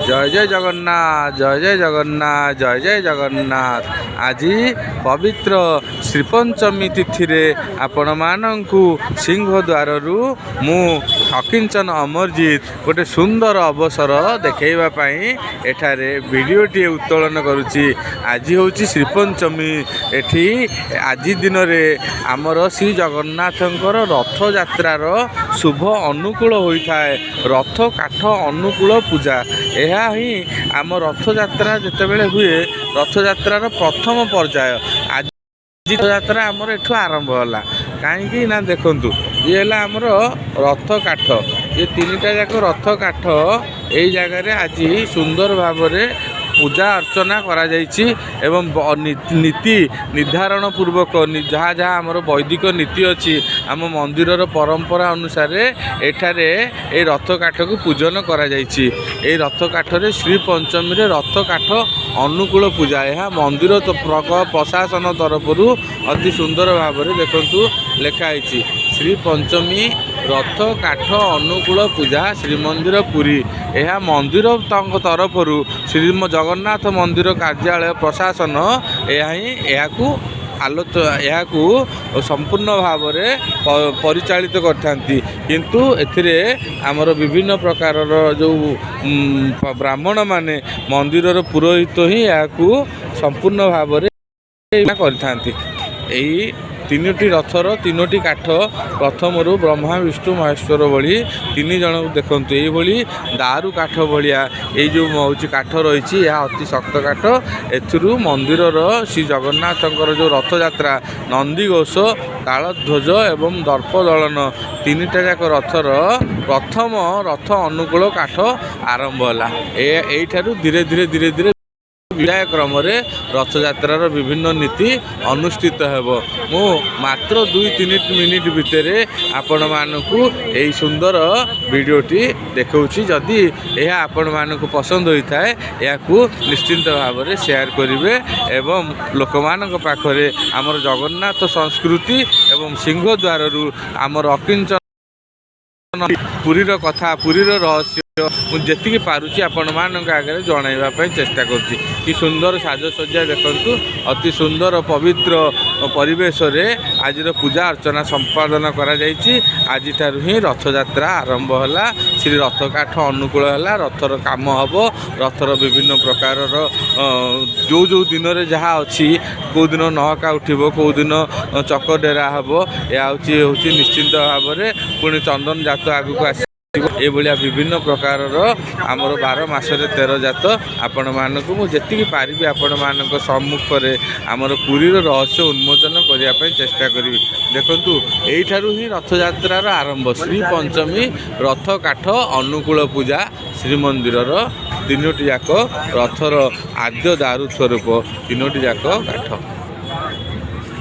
ଜୟ ଜୟ ଜଗନ୍ନାଥ, ଜୟ ଜୟ ଜଗନ୍ନାଥ, ଜୟ ଜୟ ଜଗନ୍ନାଥ। ଆଜି ପବିତ୍ର ଶ୍ରୀପଞ୍ଚମୀ ତିଥିରେ ଆପଣମାନଙ୍କୁ ସିଂହଦ୍ୱାରରୁ ମୁଁ ଅକିଞ୍ଚନ ଅମରଜିତ ଗୋଟେ ସୁନ୍ଦର ଅବସର ଦେଖାଇବା ପାଇଁ ଏଠାରେ ଭିଡ଼ିଓଟିଏ ଉତ୍ତୋଳନ କରୁଛି। ଆଜି ହେଉଛି ଶ୍ରୀପଞ୍ଚମୀ। ଏଠି ଆଜି ଦିନରେ ଆମର ଶ୍ରୀ ଜଗନ୍ନାଥଙ୍କର ରଥଯାତ୍ରାର ଶୁଭ ଅନୁକୂଳ ହୋଇଥାଏ। ରଥ କାଠ ଅନୁକୂଳ ପୂଜା, ଏହା ହିଁ ଆମ ରଥଯାତ୍ରା ଯେତେବେଳେ ହୁଏ, ରଥଯାତ୍ରାର ପ୍ରଥମ ପର୍ଯ୍ୟାୟ। ଆଜି ରଥଯାତ୍ରା ଆମର ଏଠୁ ଆରମ୍ଭ ହେଲା। କାହିଁକି ନା ଦେଖନ୍ତୁ, ଇଏ ହେଲା ଆମର ରଥ କାଠ। ଏ ତିନିଟା ଯାକ ରଥ କାଠ ଏଇ ଜାଗାରେ ଆଜି ସୁନ୍ଦର ଭାବରେ ପୂଜା ଅର୍ଚ୍ଚନା କରାଯାଇଛି ଏବଂ ନୀତି ନିର୍ଦ୍ଧାରଣ ପୂର୍ବକ ଯାହା ଯାହା ଆମର ବୈଦିକ ନୀତି ଅଛି, ଆମ ମନ୍ଦିରର ପରମ୍ପରା ଅନୁସାରେ ଏଠାରେ ଏଇ ରଥ କାଠକୁ ପୂଜନ କରାଯାଇଛି। ଏଇ ରଥ କାଠରେ ଶ୍ରୀ ପଞ୍ଚମୀରେ ରଥ କାଠ ଅନୁକୂଳ ପୂଜା, ଏହା ମନ୍ଦିର ପ୍ରଶାସନ ତରଫରୁ ଅତି ସୁନ୍ଦର ଭାବରେ ଦେଖନ୍ତୁ ଲେଖା ହେଇଛି, ଶ୍ରୀ ପଞ୍ଚମୀ ରଥ କାଠ ଅନୁକୂଳ ପୂଜା, ଶ୍ରୀମନ୍ଦିର ପୁରୀ। ଏହା ମନ୍ଦିର ତାଙ୍କ ତରଫରୁ, ଶ୍ରୀ ଜଗନ୍ନାଥ ମନ୍ଦିର କାର୍ଯ୍ୟାଳୟ ପ୍ରଶାସନ ଏହା ହିଁ ଏହାକୁ ସମ୍ପୂର୍ଣ୍ଣ ଭାବରେ ପରିଚାଳିତ କରିଥାନ୍ତି। କିନ୍ତୁ ଏଥିରେ ଆମର ବିଭିନ୍ନ ପ୍ରକାରର ଯେଉଁ ବ୍ରାହ୍ମଣମାନେ, ମନ୍ଦିରର ପୁରୋହିତ ହିଁ ଏହାକୁ ସମ୍ପୂର୍ଣ୍ଣ ଭାବରେ କରିଥାନ୍ତି। ଏଇ ତିନୋଟି ରଥର ତିନୋଟି କାଠ, ପ୍ରଥମରୁ ବ୍ରହ୍ମା, ବିଷ୍ଣୁ, ମହେଶ୍ୱର ଭଳି ତିନି ଜଣଙ୍କୁ ଦେଖନ୍ତୁ। ଏଇଭଳି ଦାରୁ କାଠ ଭଳିଆ ଏଇ ଯେଉଁ ହେଉଛି କାଠ ରହିଛି, ଏହା ଅତି ଶକ୍ତ କାଠ। ଏଥିରୁ ମନ୍ଦିରର ଶ୍ରୀ ଜଗନ୍ନାଥଙ୍କର ଯେଉଁ ରଥଯାତ୍ରା, ନନ୍ଦିଘୋଷ, ତାଳଧ୍ୱଜ ଏବଂ ଦର୍ପଦଳନ ତିନିଟା ଯାକ ରଥର ପ୍ରଥମ ରଥ ଅନୁକୂଳ କାଠ ଆରମ୍ଭ ହେଲା। ଏଇଠାରୁ ଧୀରେ ଧୀରେ ଧୀରେ ଧୀରେ ବିଦାୟ କ୍ରମରେ ରଥଯାତ୍ରାର ବିଭିନ୍ନ ନୀତି ଅନୁଷ୍ଠିତ ହେବ। ମୁଁ ମାତ୍ର 2-3 ମିନିଟ୍ ଭିତରେ ଆପଣମାନଙ୍କୁ ଏଇ ସୁନ୍ଦର ଭିଡ଼ିଓଟି ଦେଖାଉଛି। ଯଦି ଏହା ଆପଣମାନଙ୍କୁ ପସନ୍ଦ ହୋଇଥାଏ, ଏହାକୁ ନିଶ୍ଚିନ୍ତ ଭାବରେ ସେୟାର କରିବେ ଏବଂ ଲୋକମାନଙ୍କ ପାଖରେ ଆମର ଜଗନ୍ନାଥ ସଂସ୍କୃତି ଏବଂ ସିଂହଦ୍ୱାରରୁ ଆମର ଅକିଞ୍ଚନ ପୁରୀର କଥା, ପୁରୀର ରହସ୍ୟ ମୁଁ ଯେତିକି ପାରୁଛି ଆପଣମାନଙ୍କ ଆଗରେ ଜଣାଇବା ପାଇଁ ଚେଷ୍ଟା କରୁଛି। କି ସୁନ୍ଦର ସାଜସଜ୍ଜା ଦେଖନ୍ତୁ! ଅତି ସୁନ୍ଦର ପବିତ୍ର ପରିବେଶରେ ଆଜିର ପୂଜା ଅର୍ଚ୍ଚନା ସମ୍ପାଦନ କରାଯାଇଛି। ଆଜିଠାରୁ ହିଁ ରଥଯାତ୍ରା ଆରମ୍ଭ ହେଲା। ଶ୍ରୀ ରଥକାଠ ଅନୁକୂଳ ହେଲା, ରଥର କାମ ହେବ। ରଥର ବିଭିନ୍ନ ପ୍ରକାରର ଯେଉଁ ଯେଉଁ ଦିନରେ ଯାହା ଅଛି, କେଉଁ ଦିନ ନହକା ଉଠିବ, କେଉଁ ଦିନ ଚକ ଡେରା ହେବ, ଏହା ହେଉଛି ନିଶ୍ଚିନ୍ତ ଭାବରେ ପୁଣି ଚନ୍ଦନ ଯାତ ଆଗକୁ ଆସିବ। ଏଇଭଳିଆ ବିଭିନ୍ନ ପ୍ରକାରର ଆମର 12 ମାସରେ 13 ଜାତ। ଆପଣମାନଙ୍କୁ ମୁଁ ଯେତିକି ପାରିବି ଆପଣମାନଙ୍କ ସମ୍ମୁଖରେ ଆମର ପୁରୀର ରହସ୍ୟ ଉନ୍ମୋଚନ କରିବା ପାଇଁ ଚେଷ୍ଟା କରିବି। ଦେଖନ୍ତୁ, ଏଇଠାରୁ ହିଁ ରଥଯାତ୍ରାର ଆରମ୍ଭ। ଶ୍ରୀ ପଞ୍ଚମୀ ରଥ କାଠ ଅନୁକୂଳ ପୂଜା, ଶ୍ରୀମନ୍ଦିରର ତିନୋଟି ଯାକ ରଥର ଆଦ୍ୟ ଦାରୁ ସ୍ୱରୂପ ତିନୋଟି ଯାକ କାଠ।